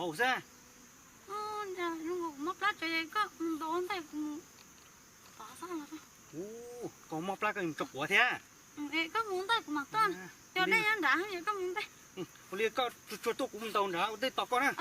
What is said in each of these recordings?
Ua xwb. Zoo nkaus kuv mob plab tso, koj mus ntaus ntawm kuv mus tod xwb. Ua, koj mob plab koj mus tso quav thiab. Koj mus ntawm kuv mam tuaj. Cov dej nyob nrad, koj mus ntawm. Ua li koj tsuag tsuag tuaj kuv mus ntaus nrad ua ntej tos koj na.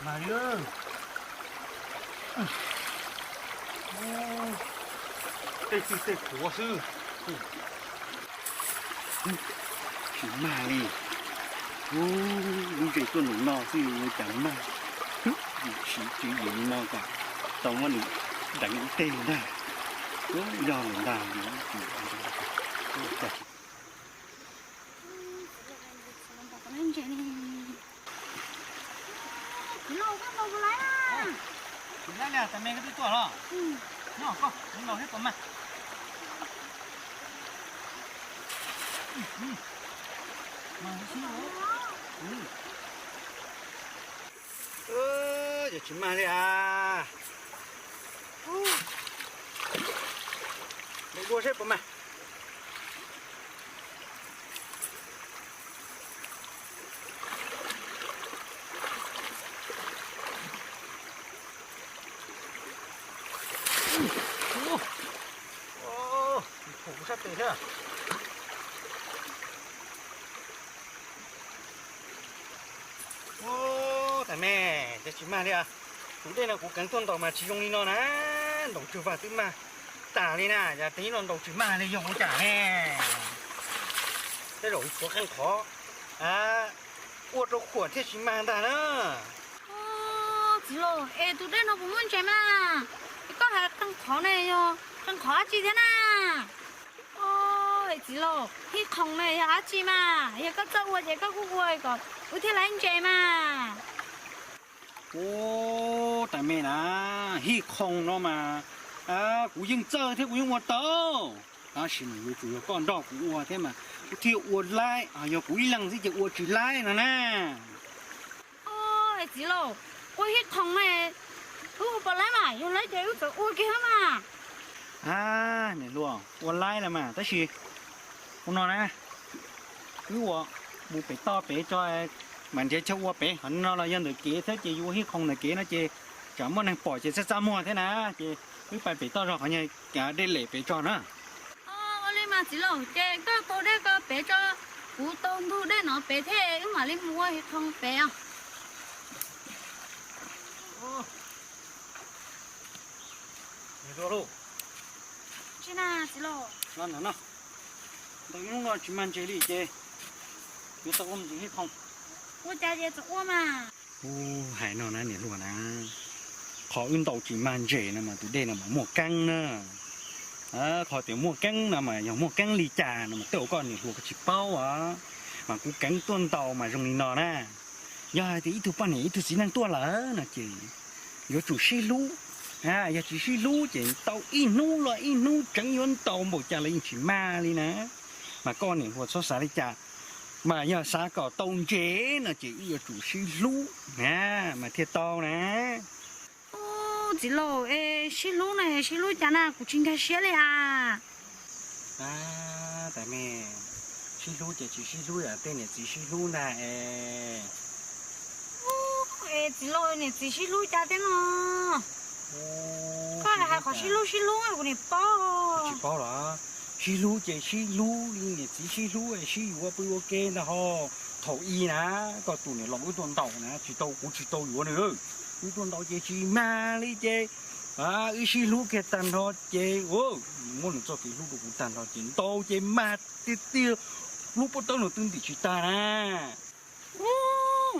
Mas li, tej twg tej qhuav xwb, tsis mag li. Lub ntses tuaj nraum no xwb yuav cas mag. Siv tswv yim li no kom tau muab nws deev ib teg ntag. Yog lawm ntag. Kuv laus koj ntaus puas laib na? Kuv laib li, tas me koj twb tuaj los? Nyob koj, kuv laus thiab puas mag? Yog tsis mag li as. Ntaus dua seb puas mag. Thaum kuv sab tes thiab. Ua, tas me, ces tsis mag li. Tus dej no kuv keev tuaj ntaus mas tsis zoo li no na. Ntaus tswv vag twb mag tas li na, yog tes no ntaus tsis mag li yog ua cas ne? Tej zaum tshuav qeej qhov, ua rau khuam thiaj tsis mag ntag na. Txiv laus, es tus dej no puas muaj ntses mas? Es koj hais qeej qhov ne yog qeej qhov dab tsi thiab na? Txiv laus, hij khoom ne yog dab tsi mas? Yog koj txawj ua ces koj kuj ua kom wb thiaj laib ntses mas. Ua, tas me na, hij khoom no mas kuv yeej txawj thiab kuv yeej ua tau. Tab sis mas yuav tsum yog koj nrog kuv ua thiab mas kuv thiaj ua laib, yog kuv ib leeg xwb ces ua tsis laib no na. Txiv laus, ua hij khoom ne, wb ua puas laib mas? Yog laib ces wb txawm ua kiag mas. Niam hluas, ua laib los mas, tab sis ua no na, wb ua mus pem toj pem tso, mam nrhiav chaw ua pem, qhov no los yog ntawm kev thiab ces yus ua hij khoom ntawm kev no ces tsam muaj neeg pom ces txaj txaj muag thiab na, ces wb pais pem toj zog qhov nyuag dej lem pem tso na. Ua li mas txiv laus, ces koj tau dej ko pem tso, kuv tau ntug dej no pem thiab wb mam li mus ua hij khoom pem os. Tsis na txiv laus. Ntau ib hnub no tsis mag ntses li ces yuav tau ua ntses hij khoom. Ua cas ces txawm ua mas. Ub, hais no na niam hluas na, qhov wb ntaus tsis mag ntses no mas tus dej no mas muaj keeb na. Qhov tias muaj keeb no mas yog muaj keeb li cas no mas tej zaum koj niam hluas koj tsis paub os. Mas kuv keev tuaj ntaus mas zoo li no na. Yog hais tias ib tug poj niam ib tug txiv neej tuaj lawm no ces yuav tsum sib hlub. Yog tsis sib hlub ces tau ib hnub los ib hnub tseev yuav ntaus npaum cas los yeej tsis mag li na. Mas koj niam hluas txhob xav li cas, mas yog xav kom tau ntses no ces wb yuav tsum sib hlub na, mas thiaj tau na. Ub, txiv laus, es sib hlub na, sib hlub cas na, kuv tsis nkag siab li as. Tab me, sib hlub ces tsis sib hlub yam tej niam txiv sib hlub ntag es. Es txiv laus, niam txiv sib hlub cas thiab no? Koj hais qhov sib hlub sib hlub kuv niam paub. Tsis paub los? Sib hlub ces sib hlub li niam txiv sib hlub, sib yuav pw ua ke ntag ho. Thaum ub na, koj tus niam laus wb tuaj ntaus na, tsis tau, kuv tsis tau yuav nws. Wb tuaj ntaus ces tsis mag li ces wb sib hlub kiag tag nrho ces muab nws txoj kev hlub rau kuv tag nrho ces ntaus ces mag tiag tiag, lub pob tawb no twb ntim tsis tag na. Ub,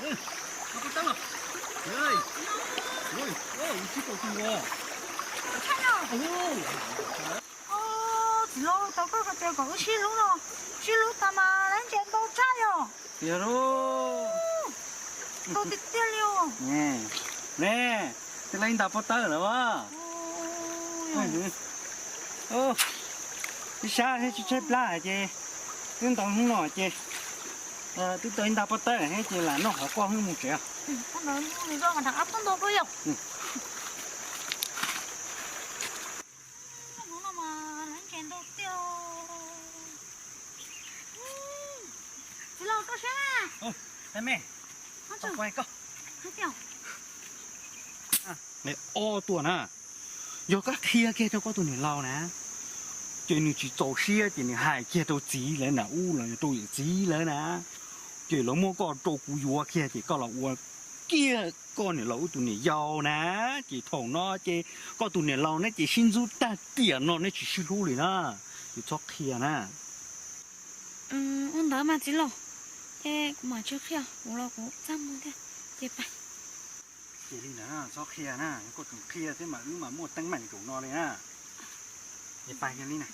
Txiv laus, tau koj tias kom wb sib hlub no, sib hlub tas mas lawv ntse ntau tshaj yom. Tiag lauj. Tau tiag tiag li os. Ne, twb lawv nta pob tawb lawm as. Ib sab thiab tsis tshaib plab ces twb ntau hnub no ces twb tau ib nta pob tawb lawm thiab ces lam noj qhov koj mus tsev. Txiv laus, tau siab na. Me, ob tuaj na, yog koj qhia kiag rau koj tus niam laus na, ces nws tsis txaus siab ces nws hais kiag rau txiv lawv na, ub los yog rau yawm txiv lawv na, ces lawv muab koj rau kuv yuav kiag ces koj los ua kiag koj niam laus wb tus niam yau na, ces thaum no ces koj tus niam laus neb ces sib ntxub tag tiam no neb tsis sib hlub li na, ces txhob qhia na. Ua ntawd mas txiv laus, es kuv mam tsis qhia, kuv los kuv txaj muag thiab, ces pais. Cia li ntawd txhob qhia na, koj tseem qhia thiab mas wb mas muaj teeb meem zaum no li na. Es pais cia li na.